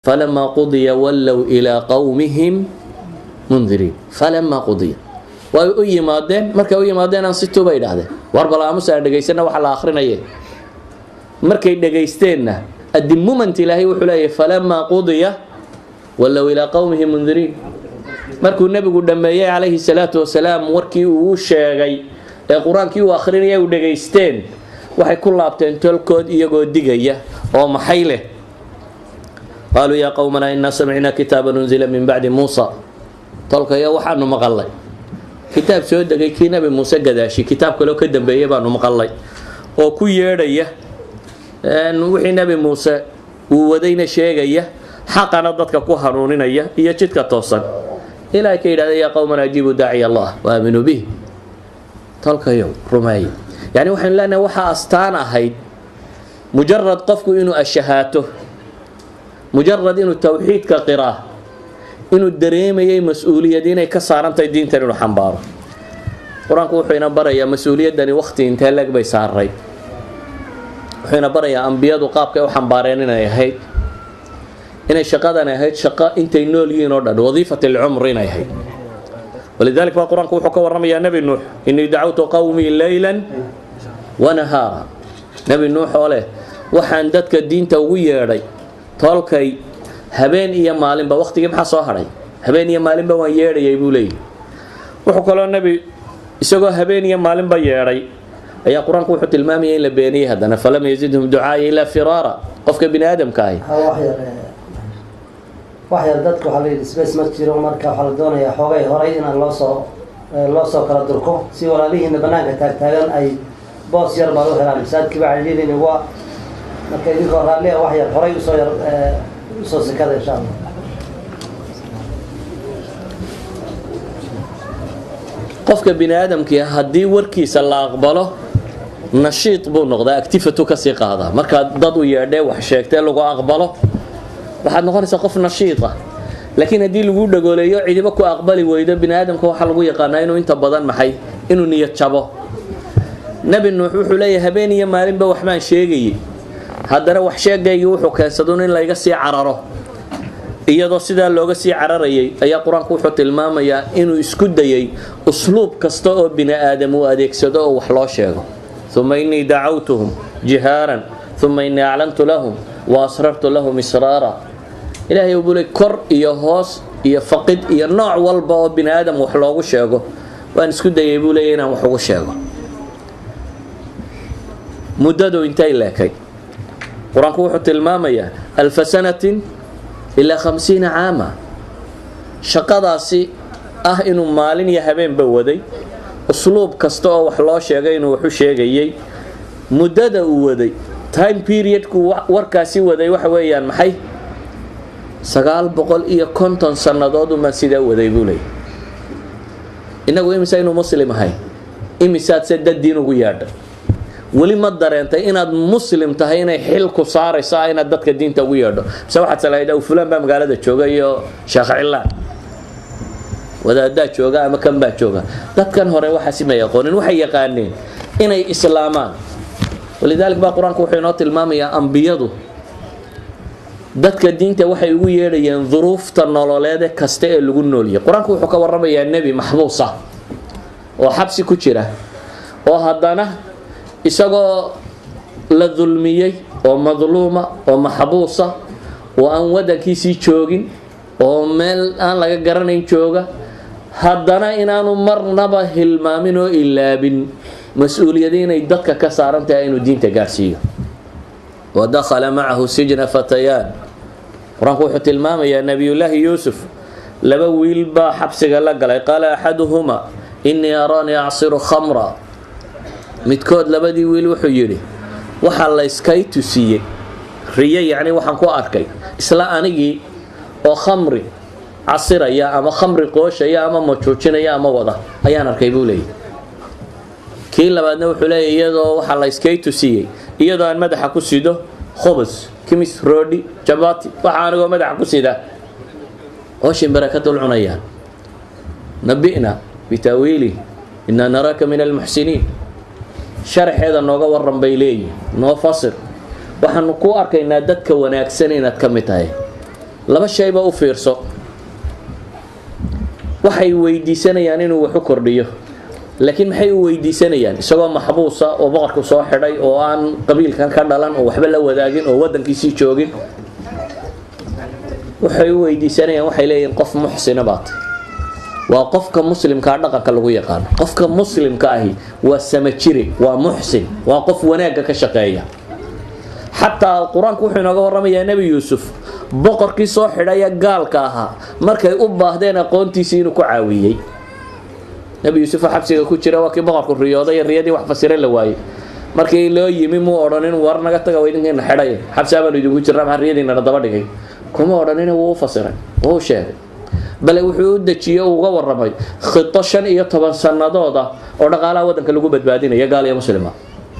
Falamaa qudiya wallow ilaa qowmihim mundiriin. Falamaa qudiya, way u yimaadeen. Markay u yimaadeen, "Ansituu," bay idhahdeen. "War bal aamus, aan dhegaysana waxa la akrinaye." Markay dhegaysteenna, at the moment Ilaahay wuxuu leeyahy, "Falamaa qudiya wallow ilaa qowmihim mundiriin." Markuu Nebigu dhammeeyey, calayhi salaatu wasalaam, warkii uu u sheegay ee Qur-aankii uu akhrinaya u dhegaysteen, waxay ku laabteen tolkood iyagoo digaya oo maxay leh? "Qaaluu yaa qowmanaa innaa samicnaa kitaaban unzila min bacdi Muusa." Tolkayo, waxaanu maqalay kitaab soo degay kii Nabi Muuse gadaashi, kitaab kaloo ka dambeeyey baanu maqalay oo ku yeedhaya wixii Nebi Muuse uu wadayna sheegaya, xaqana dadka ku hanuuninaya iyo jidka toosan. Ilaahay ka yidhahda, "Yaa qowmana ajiibuu daaciya Allah wa aaminuu bih." Tolkayow, rumeeya. Yani waxaynu leenahay, waxaa astaan ahayd mujarad qofku inuu ashahaato, mujarad inuu towxiidka qiraa, inuu dareemayay mas-uuliyad inay ka saarantahay diintan inuu xambaaro. Qur-aanku wuxuu ina barayaa mas-uuliyaddani wakhti intee leeg bay saaray. Wuxuu ina barayaa ambiyadu qaabkay u xambaareen, inay ahayd, inay shaqadan ahayd shaqo intay nool yihiin oo dhan, wadiifat alcumr inay ahayd. Walidalik baa Qur-aanku wuxuu ka warramayaa Nebi Nuux, "Innii dacawtu qowmii leylan wanahaara." Nebi Nuux oo leh, "Waxaan dadka diinta ugu yeedhay toolkay habeen iyo maalinba." Waqtigii maxaa soo hadhay? Habeen iyo maalinba waan yeedhayay, buu leeyahy. Wuxuu kaloo nebi isagoo habeen iyo maalinba yeedhay ayaa Qur-aanku wuxuu tilmaamayay in la beeniyey haddana, "Falam yazidhum ducaaya ilaa firaara." Qofka bini aadamka ahi Wax yar, wax yar. Dadka waxaa la yidhi space ma jiro. Marka waxaa la doonayaa xoogay horay inaan loosoo kala durko si walaalihiina banaanka taagtaagan ay boos yar baad u helaan. Masaajidkii baa cidhiidhin waa. Marka idinkoo raalli ah, wax yar horay usoo yar usoo sikada, insha Allah. Qofka bini aadamkii haddii warkiisa la aqbalo, nashiid buu noqdaa, activity kasii qaadaa. Markaad dad u yeedhee, wax sheegtee, lagu aqbalo, waxaad noqonaysaa qof nashiid ah. Laakiin haddii lagu dhagooleeyo, cidiba ku aqbali weydo, bini aadamka waxaa lagu yaqaanaa inuu inta badan maxay? Inuu niyad jabo. Nebi Nuux wuxuu leeyahay, "Habeen iyo maalinba waxbaan sheegayey, haddana wax sheegaygii wuxuu keensadun in layga sii cararo." Iyadoo sidaa looga sii cararayay ayaa Qur-aanku wuxuu tilmaamayaa inuu isku dayay usluub kasta oo bini aadam uu adeegsado oo wax loo sheego. "Uma innii dacawtuhum jihaaran, uma innii aclantu lahum wa asrartu lahum israara." Ilaahay buu ley, kor iyo hoos iyo faqid iyo nooc walba oo bini aadam wax loogu sheego waan isku dayay, buu leeyahy, inaan wax ugu sheego. Muddadu intay leekay? Qur-aanku wuxuu tilmaamayaa "alfa sanatin ilaa 50 caama." Shaqadaasi ah inuu maalin iyo habeenba waday, usluub kasta oo wax loo sheegay inuu waxu sheegayay, muddada uu waday, time periodku warkaasi waday, waxa weeyaan maxay? 950 sannadood umaan sidaa waday, buu leeyay. Innagu imisa inuu Muslim ahay? Imisaad se dad diin ugu yeedhay? Weli ma dareentay inaad Muslim tahay inay xil ku saarayso ah inaad dadka diinta ugu yeedho, mise waxaad salahayd, "Aw fulaan baa magaalada jooga iyo Sheekh Cilaan, wadaadaa jooga ama kan baa jooga"? Dadkan hore waxaasi may aqoonin. Waxay yaqaaneen inay islaamaan. Walidalik baa Qur-aanku wuxuu inoo tilmaamayaa ambiyadu dadka diinta waxay ugu yeedhayeen duruufta nololeede kasta ee lagu noolyahay. Qur-aanku wuxuu ka warramayaa nebi maxbuusa oo xabsi ku jira, oo haddana isagoo la dulmiyey oo madluuma oo maxbuusa oo aan waddankiisii joogin oo meel aan laga garanayn jooga, haddana inaanu marnaba hilmaamin oo ilaabin mas-uuliyadi inay dadka ka saaran tahay inuu diinta gaadhsiiyo. "Wadakhala macahu sijna fatayaan." Qur-aanku wuxuu tilmaamayaa Nabiyullaahi Yuusuf laba wiil baa xabsiga la galay. "Qaala axaduhuma innii araanii acsiru khamra." Midkood labadii wiil wuxuu yidhi, "Waxaa layskay tusiiyey riyo, yacni waxaan ku arkay isla anigii oo khamri casiraya ama khamri qooshaya ama majuujinaya ama wada ayaan arkay," buu leeyahy. Kii labaadna wuxuu leeyahy, "Iyadoo waxaa layskay tusiyey iyadoo aan madaxa ku sido khubus, kimis, roodhi, jabati, waxa anigoo madaxa ku sida oo shimbira ka dul cunayaan. Nabi'na bitaawiili, innaa naraaka min almuxsiniin." "Sharaxeeda nooga waran," bay leeyihin, "noo fasir, waxaanu ku arkaynaa dadka wanaagsan inaad ka mid tahay." Laba shayba u fiirso. Waxay weydiisanayaan inuu wax u kordhiyo, laakiin maxay u weydiisanayaan isagoo maxbuusa oo boqorku soo xidhay oo aan qabiilkan ka dhalan oo waxba la wadaagin oo waddankiisii joogin? Waxay u weydiisanayaan, waxay leeyihiin, qof muxsina baat. Waa qofka muslimkaa dhaqanka lagu yaqaano. Qofka muslimka ahi waa samajire, waa muxsin, waa qof wanaagga ka shaqeeya. Xataa Qur-aanku wuxuu inooga warramayaa Nebi Yuusuf, boqorkii soo xidhaya gaalka ahaa, markay u baahdeen aqoontiisii inuu ku caawiyey. Nebi Yuusuf oo xabsiga ku jira waa kii boqorku riyooday, riyadii wax fasire la waayey. Markii loo yimi muu odhanin, "War naga taga, waa idinkiina xidhay, xabsaa baanu idinku jirnaa, maxaa riyadiinana daba dhigay?" Kuma odhanina, wuu u fasiray, wuu u sheegay. Bale wuxuu u dejiyey oo uga warramay khito 15 sannadood ah oo dhaqaalaha waddanka lagu badbaadinayo, gaal iyo muslima,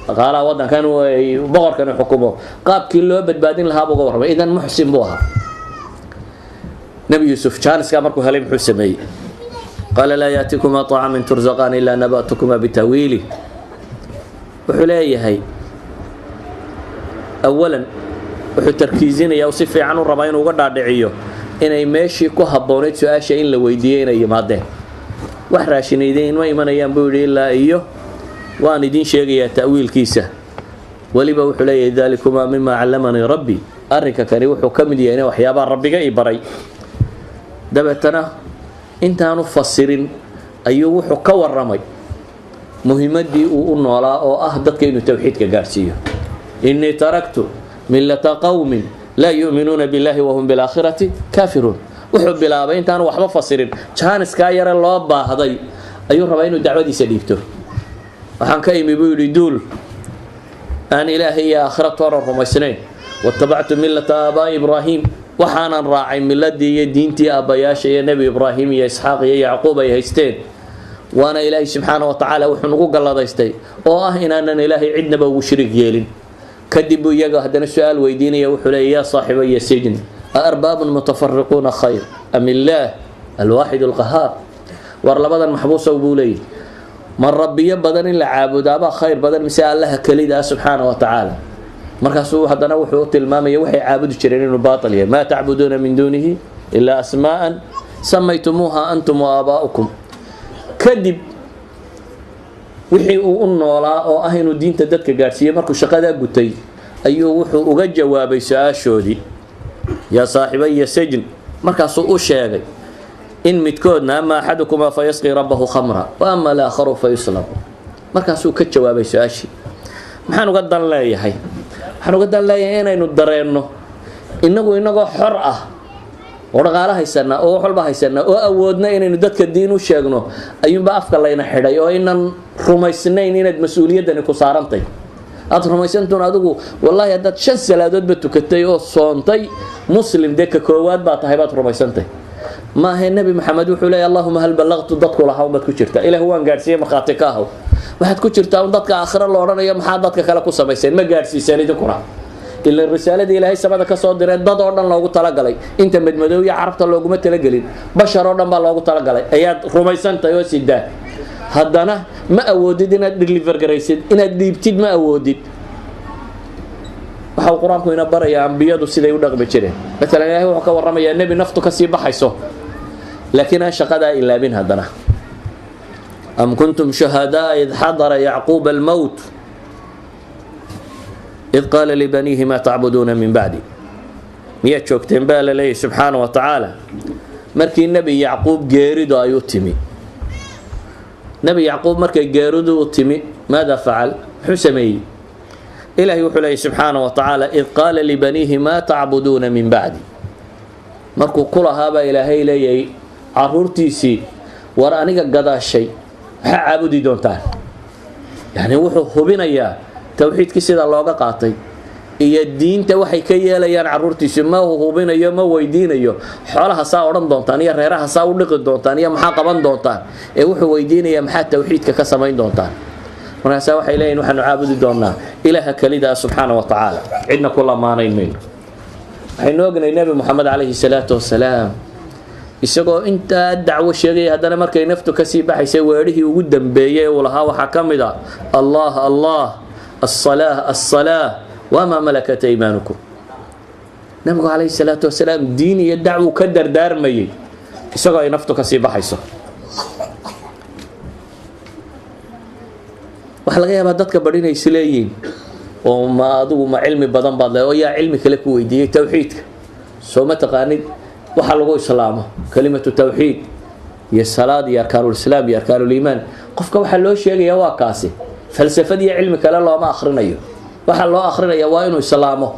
dhaqaalaha waddankan ay boqorkani xukumo qaabkii loo badbaadin lahaa buu uga warramay. Idan muxsin buu ahaa Nebi Yuusuf. Jaaniskaa markuu helay muxuu sameeyey? Qaala laa yaatikumaa طacaamin turzaqaan ilaa naba'tukumaa bitaawiilih. Wuxuu leeyahay, awalan wuxuu tarkiisinaya, si fiican u rabaa inuu uga dhaadhiciyo inay meeshii ku habboonayd su-aasha in la weydiiyey inay yimaadeen. Wax raashin ma imanayaan, buu yidhi, ilaa iyo waan idiin sheegayaa ta'wiilkiisa. Weliba wuxuu leeyahay, daalikumaa mimaa callamanii rabbi, arrinka kani wuxuu ka mid yahay waxyaabaha rabbiga i baray. Dabeetana intaanu fasirin ayuu wuxuu ka warramay muhimaddii uu u noolaa oo ah dadka inuu towxiidka gaadhsiiyo. Innii taraktu millata qowmin laa yu'minuuna billahi wahum bilaakhirati kaafiruun. Wuxuu bilaabay intaanu waxba fasirin, jaaniskaa yare loo baahday ayuu rabaa inuu dacwadiisa dhiibto. Waxaan ka imi, buu yidhi, duul aan Ilaahay iyo aakhira toona rumaysnayn. Watabactu millata aabaa'i Ibraahim, waxaanan raacay miladii iyo diintii aabbayaasha iyo Nebi Ibraahim iyo Isxaaq iyo Yacquub ay haysteen. Waana Ilaahay subxaana wa tacaala wuxuu nagu galladaystay oo ah inaanan Ilaahay cidnaba ugu shirig yeelin. Kadib buu iyaga haddana su-aal weydiinaya. Wuxuu leeya, yaa saaxibaya sijn a arbaabun mutafariquuna khayr am illaah alwaaxid alqahaar? War labadan maxbuusow, buu leeyahy, ma rabbiyo badan in la caabudaabaa khayr badan mise Allaha kelida ah subxaana wa tacaala? Markaasuu haddana wuxuu u tilmaamaya waxay caabudi jireen inuu baatil yahay. Maa tacbuduuna min duunihi ilaa asmaa'an samaytumuuha antum wa aabaa'ukum. Kadib wixii uu u noolaa oo ah inuu diinta dadka gaadhsiiyey markuu shaqadaa gutay ayuu wuxuu uga jawaabay su-aashoodii, yaa saaxibaya sijn. Markaasuu u sheegay in midkoodna, ama axadukumaa fayasqii rabbahu khamra wa ama alaakharu fayuslab. Markaasuu ka jawaabay su-aashii. Maxaan uga dan leeyahay? Waxaan uga dan leeyahay inaynu dareenno inagu inagoo xor ah oo dhaqaalo haysanaa oo wax walba haysanaa oo awoodna inaynu dadka diin u sheegno ayuunba afka layna xidhay oo inan rumaysnayn inaad mas-uuliyaddani ku saarantay. Aada rumaysantuun adigu, wallaahi, haddaad shan salaadoodba tukatay oo soontay, muslim dee ka koowaad baa tahay baad rumaysantay. Maahe, Nebi Maxamed wuxuu leeyahy, "Allahuma hal ballaqtu?" Dadku lahaa unbaad ku jirtaa. "Ilaah, waan gaadhsiiyey, markhaati ka ahow." Waxaad ku jirtaa un dadka aakhiro la odhanayo, "Maxaa dadka kale ku samayseen? Ma gaadhsiiseen idinkuna?" Ila risaaladii Ilaahay samada ka soo diray dad oo dhan loogu talagalay, inta madmadow iyo Carabta looguma talagelin, bashar oo dhan baa loogu talagalay ayaad rumaysantahay oo sidaa. Haddana ma awoodid inaad deliver garaysid, inaad dhiibtid ma awoodid. Waxa uu Qur-aanku ina barayaa ambiyadu siday u dhaqmi jireen. Maalan Ilahay wuxuu ka warramayaa nebi naftu kasii baxayso laakiin aan shaqadaa ilaabin haddana. Am kuntum shuhadaa id xadara Yacquuba almowt id qaala libaniihi maa tacbuduuna min bacdi? Miyaad joogteen, baa la leeyahy subxaana wa tacaala, markii Nebi Yacquub geeridu ay u timi? Nebi Yacquub markay geeridu u timi, maada facal? Muxuu sameeyey? Ilahay wuxuu leeyay subxaana wa tacaala, id qaala libaniihi maa tacbuduuna min bacdi. Markuu ku lahaabaa Ilaahay leeyahay caruurtiisii, war aniga gadaashay maxaa caabudi doontaan? Yacni wuxuu hubinayaa towxiidkii sida looga qaatay iyo diinta waxay ka yeelayaan caruurtiisi. Ma hubinayo, ma weydiinayo xoolaha saa odhan doontaan iyo reeraha saa u dhiqi doontaan iyo maxaa qaban doontaan, ee wuxuu weydiinayaa maxaa towxiidka ka samayn doontaan. Markaasaa waxay leeyihin, waxaanu caabudi doonaa Ilaaha kelida ah subxaana wa tacaala, cidna ku lamaanayn mayno. Waxaynu ognay Nebi Moxamed calayhi salaatu wasalaam isagoo intaa dacwo sheegaya, haddana markay naftu kasii baxaysay weedhihii ugu dambeeyey uu lahaa waxaa ka mid a, "Allah Allah, alsalaa alsalaa, wamaa malakat aymaanukum." Nabigu calayhi salaatu wasalaam diin iyo dacwuu ka dardaarmayay isagoo ay naftu kasii baxayso. Waxaa laga yaabaa dadka badh inay isleeyihiin oo ma adigu ma cilmi badan baad le oo yaa cilmi kale ku weydiiyey towxiidka? Soo ma taqaanid waxa lagu islaamo? Kalimatu tawxiid iyo salaad iyo arkaanulislaam iyo arkaanuliimaan. Qofka waxaa loo sheegayaa waa kaasi, falsafad iyo cilmi kale looma akhrinayo. Waxaa loo akrinaya waa inuu islaamo.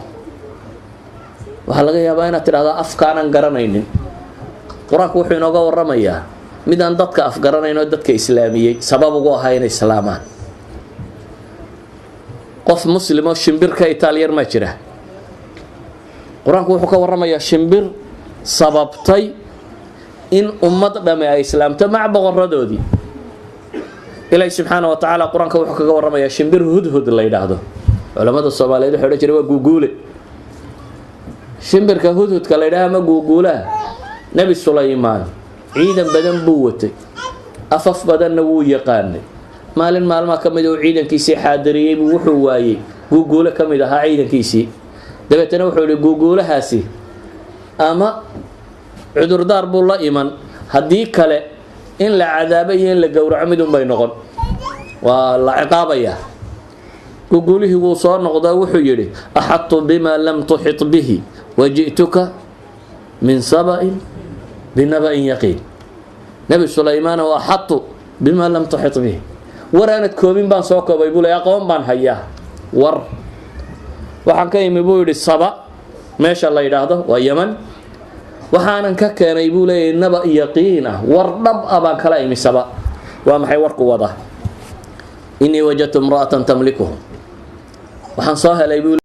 Waxaa laga yaabaa inaad tidhahdaa afkaanan garanaynin. Qur-aanku wuxuu inooga waramayaa midaan dadka afgaranayn oo dadka islaamiyey, sabab ugu ahaa inay islaamaan. Qof muslimoo shimbir ka itaalyar maa jira? Qur-aanku wuxuu ka waramayaa shimbir sababtay in ummad dhame ay islaamto mac boqoradoodii. Ilaahi subxaana wa tacaala qur-aanka wuxuu kaga warramayaa shimbir Hudhud la yidhaahdo. Culamada Soomaaliyeed waxay odhan jireen waa guuguule. Shimbirka hudhudka la yidhaha ama guuguulaha, Nebi Sulaymaan ciidan badan buu watay, afaf badanna wuu yaqaanay. Maalin maalmaha ka mid uu ciidankiisii xaadiriyey buu wuxuu waayey guuguule ka mid ahaa ciidankiisii. Dabeetana wuxuu yihi guuguulahaasi ama cudurdaar buu la iman, haddii kale in la cadaabo iyo in la gowraco mid un bay noqon, waa la ciqaabayaa. Guuguulihii wuu soo noqdaa, wuxuu yidhi: "Axadtu bima lam tuxit bihi waji'tuka min saba'in binaba'in yaqiin." Nebi Sulaymaan oo axadtu bima lam tuxit bihi, war aanad koobin baan soo koobay buu ley, aqoon baan hayaa. War waxaan ka imi buu yidhi Saba meesha la yidhaahdo, waa Yeman. Waxaanan ka keenay buu leeyahy naba yaqiin ah, war dhab ah baan kala imi Saba. Waa maxay warku wada? Inii wajadtu imra'atan tamlikuhum, waxaan soo helay buu.